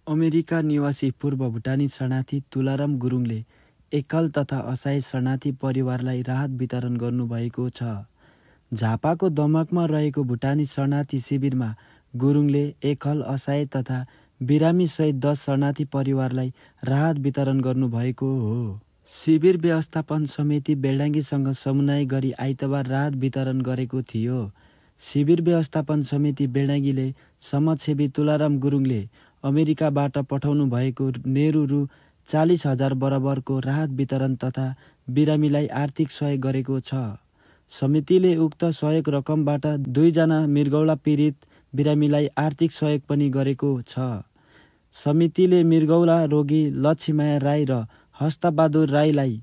America निवासी पूर्व भुटानी शरणार्थी तुलाराम गुरुङले एकल तथा असहाय शरणार्थी परिवारलाई राहत वितरण गर्नुभएको छ। झापाको दमकमा रहेको भुटानी शरणार्थी शिविरमा गुरुङले एकल, असहाय तथा बिरामी सहित 10 शरणार्थी परिवारलाई राहत वितरण गर्नुभएको हो। शिविर व्यवस्थापन समिति बेल्डाङ्गीसँग समन्वय गरी आइतबार राहत वितरण गरेको थियो। शिविर व्यवस्थापन समिति बेल्डाङ्गीले समाजसेवी तुलाराम गुरुङले अमेरिकाबाट पठाउनु भएको रु 40,000 बराबरको राहत वितरण तथा बिरामीलाई आर्थिक सहयोग गरेको छ। समितिले उक्त सहयोग रकमबाट 2 जना मृगौला पीडित बिरामीलाई आर्थिक सहयोग पनि गरेको छ। समितिले मृगौला रोगी लक्ष्मीमाया राई र हस्तबहादुर राईलाई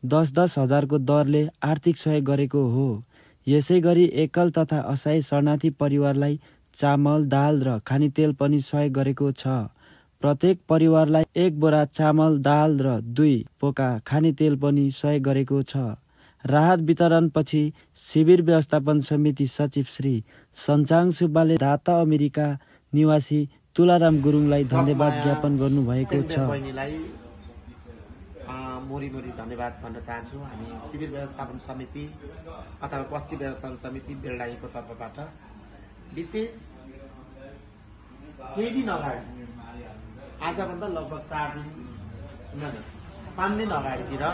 10-10 हजारको दरले आर्थिक सहयोग गरेको हो। यसै गरी एकल तथा असहाय शरणार्थी परिवारलाई चामल, दाल र खानेतेल पनि सहयोग गरेको छ। प्रत्येक परिवारलाई 1 बोरा चामल, दाल र 2 पोका खानेतेल पनि सहयोग गरेको छ। राहत वितरणपछि शिविर व्यवस्थापन समिति सचिव श्री सञ्चाङ सुब्बाले दाता अमेरिका निवासी तुलाराम गुरुङलाई धन्यवाद ज्ञापन गर्नुभएको छ। मोरी धन्यवाद भन्न चाहन्छु। हामी शिविर व्यवस्थापन समिति अथवा बस्ती व्यवस्थापन समिति बेल्डाङ्गीको तर्फबाट विशेष केही दिन अगाडि, आजभन्दा लगभग 5 दिन अगाडितिर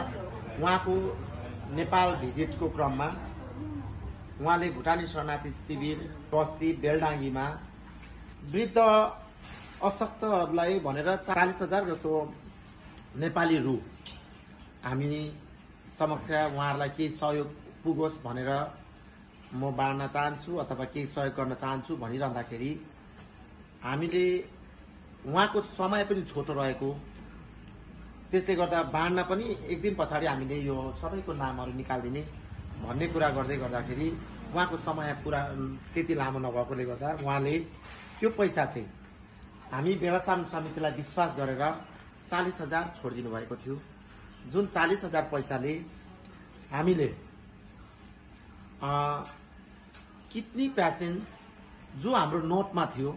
उहाँको नेपाल भिजिटको क्रममा उहाँले भुटानी शरणार्थी शिविर बस्ती बेल्डाङ्गीमा वृद्ध अशक्तहरूलाई भनेर 40,000 जस्तो नेपाली रु हामी समक्ष उहाँहरूलाई केही सहयोग पुगोस् भनेर म बाँड्न चाहन्छु अथवा केही सहयोग गर्न चाहन्छु भनिरहँदाखेरि हामीले उहाँको समय पनि छोटो रहेको, त्यसले गर्दा बाँड्न पनि एक दिन पछाडि हामीले यो सबैको नामहरू निकालिदिने भन्ने कुरा गर्दै गर्दाखेरि उहाँको समय पुरा त्यति लामो नभएकोले गर्दा उहाँले त्यो पैसा चाहिँ हामी व्यवस्थापन समितिलाई विश्वास गरेर 40,000 छोडिदिनु भएको थियो। जुन 40,000 पैसाले हामीले किडनी पेसेन्ट जो हाम्रो नोटमा थियो,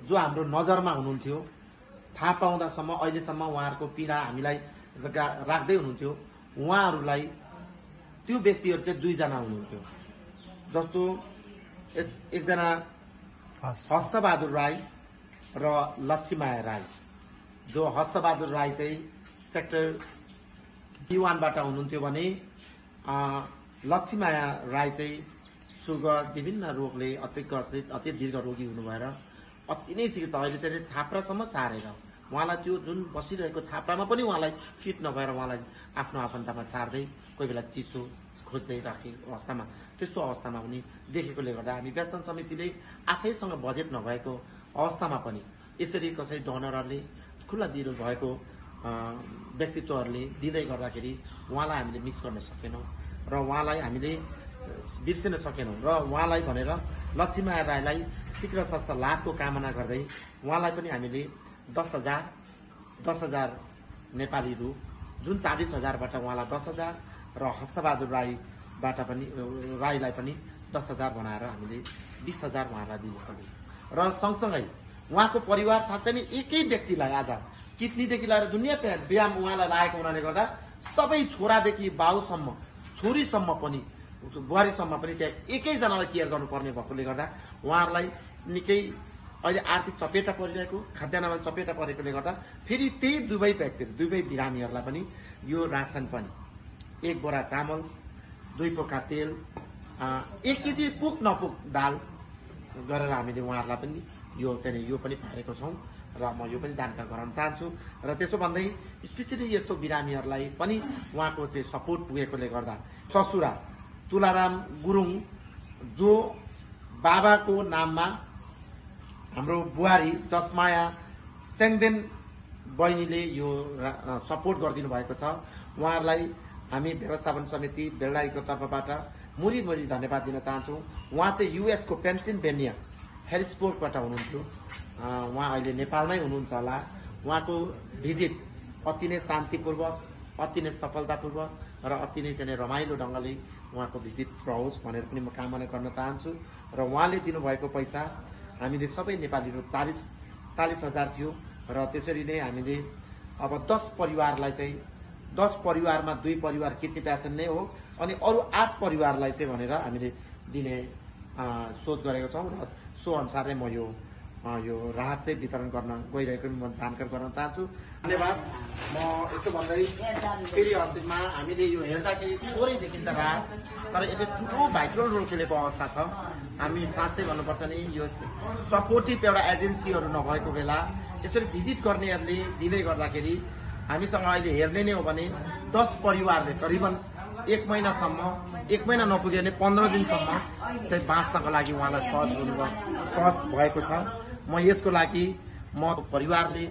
जो हाम्रो नजरमा हुनुहुन्थ्यो, थाहा पाउँदासम्म अहिलेसम्म उहाँहरूको पीडा हामीलाई राख्दै हुनुहुन्थ्यो, उहाँहरूलाई त्यो व्यक्तिहरू चाहिँ 2 जना हुनुहुन्थ्यो। जस्तो एकजना हस्तबहादुर राई र लक्ष्मीमाया राई। जो हस्तबहादुर राई चाहिँ सेक्टर D1बाट हुनुहुन्थ्यो भने लक्ष्मीमाया राई चाहिँ सुगर विभिन्न रोगले अति दीर्घ रोगी हुनुभएर अति नै शीघ्र अहिले चाहिँ छाप्रासम्म सारेर उहाँलाई त्यो जुन बसिरहेको छाप्रामा पनि उहाँलाई फिट नभएर उहाँलाई आफ्नो आफन्तमा सार्दै कोही बेला चिसो खोज्दै राखेको अवस्थामा, त्यस्तो अवस्थामा पनि देखेकोले गर्दा हामी व्यवस्थापन समितिले आफैसँग बजेट नभएको अवस्थामा पनि यसरी कसै डोनरहरूले खुल्ला दिनु भएको व्यक्तित्वहरूले दिँदै गर्दाखेरि उहाँलाई हामीले मिस गर्न सकेनौँ र उहाँलाई हामीले बिर्सिन सकेनौँ र उहाँलाई भनेर लक्ष्मीमाया राईलाई शीघ्र स्वस्थ लाभको कामना गर्दै उहाँलाई पनि हामीले 10,000 नेपाली रु जुन 40,000बाट उहाँलाई 10,000 र हस्तबहादुर राईलाई पनि 10,000 बनाएर हामीले 20,000 उहाँलाई दिनु सक्यौँ। र सँगसँगै उहाँको परिवार साथै नै एकै व्यक्तिलाई आज किडनीदेखि लिएर दुनियाँ बिराम उहाँलाई लागेको हुनाले गर्दा सबै छोरादेखि बाउसम्म, छोरीसम्म पनि, बुहारीसम्म पनि त्यहाँ एकैजनालाई केयर गर्नुपर्ने भएकोले गर्दा उहाँहरूलाई निकै अहिले आर्थिक चपेटा परिरहेको, खाद्यान्नमा चपेटा परेकोले गर्दा फेरि त्यही दुवै बिरामीहरूलाई पनि यो रासन पनि 1 बोरा चामल, 2 पोका तेल, 1 केजी पुग नपुग दाल गरेर हामीले उहाँहरूलाई पनि यो पनि पारेको छौँ र म यो पनि जानकारी गराउन चाहन्छु। र त्यसो भन्दै स्पेसली यस्तो बिरामीहरूलाई पनि उहाँको त्यो सपोर्ट पुगेकोले गर्दा ससुरा तुलाराम गुरुङ जो बाबाको नाममा हाम्रो बुहारी जसमाया सेङदेन बहिनीले यो सपोर्ट गरिदिनु भएको छ, उहाँहरूलाई हामी व्यवस्थापन समिति बेल्डाङ्गीको तर्फबाट मुरी धन्यवाद दिन चाहन्छौँ। उहाँ चाहिँ युएसको पेन्सिल्भेनिया हेरिसबर्गबाट हुनुहुन्थ्यो। उहाँ अहिले नेपालमै हुनुहुन्छ होला। उहाँको भिजिट अति नै शान्तिपूर्वक, अति नै सफलतापूर्वक र अति नै चाहिँ रमाइलो ढङ्गले उहाँको भिजिट रहोस् भनेर पनि म कामना गर्न चाहन्छु। र उहाँले दिनुभएको पैसा हामीले सबै नेपालीहरू 40,000 थियो, र त्यसरी नै हामीले अब 10 परिवारलाई चाहिँ 10 परिवारमा 2 परिवार किडनी पेसेन्ट नै हो अनि अरू 8 परिवारलाई चाहिँ भनेर हामीले दिने सोच गरेको छौँ र सो अनुसार नै म यो राहत चाहिँ वितरण गर्न गइरहेको म जानकारी गराउन चाहन्छु। धन्यवाद। म यस्तो भन्दै फेरि अन्तिममा हामीले यो हेर्दाखेरि थोरै देखिन्छ राहत, तर यसले ठुलो भाइटल रोल खेलेको अवस्था छ। हामी साँच्चै भन्नुपर्छ नि यो सपोर्टिभ एउटा एजेन्सीहरू नभएको बेला यसरी भिजिट गर्नेहरूले दिँदै गर्दाखेरि हामीसँग अहिले हेर्ने नै हो भने 10 परिवारले करिबन 1 महिनासम्म 1 महिना नपुग्यो भने 15 दिनसम्म चाहिँ बाँच्नको लागि उहाँलाई सहज भएको छ। म यसको लागि म परिवारले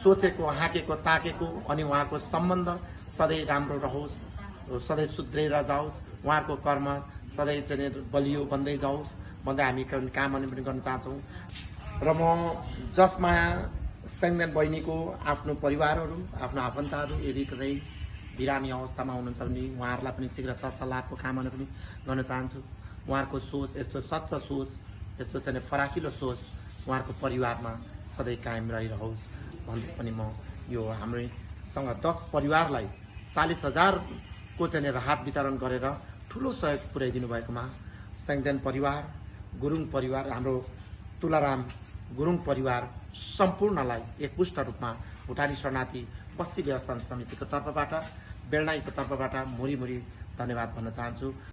सोचेको हाँकेको ताकेको अनि उहाँको सम्बन्ध सधैँ राम्रो रहोस्, सधैँ सुध्रेर जाओस्, उहाँहरूको कर्म सधैँ चाहिँ बलियो बन्दै जाओस् भन्दै हामी कामना पनि गर्न चाहन्छौँ। र म जसमा सेङ्देन बहिनीको आफ्नो परिवारहरू आफ्नो आफन्तहरू यदि कतै बिरामी अवस्थामा हुनुहुन्छ भने उहाँहरूलाई पनि शीघ्र स्वास्थ्य लाभको कामना पनि गर्न चाहन्छु। उहाँहरूको सोच यस्तो सच्च सोच, यस्तो चाहिँ फराकिलो सोच उहाँहरूको परिवारमा सधैँ कायम रहिरहोस् भन्दै पनि म यो हाम्रैसँग 10 परिवारलाई 40,000 को चाहिँ राहत वितरण गरेर ठुलो सहयोग पुर्याइदिनु भएकोमा सेङ्देन परिवार, गुरुङ परिवार, हाम्रो तुलाराम गुरुङ परिवार सम्पूर्णलाई एकपुष्ट रूपमा भुटानी शरणार्थी बस्ती व्यवस्थापन समितिको तर्फबाट, बेलनाईको तर्फबाट मुरी धन्यवाद भन्न चाहन्छु।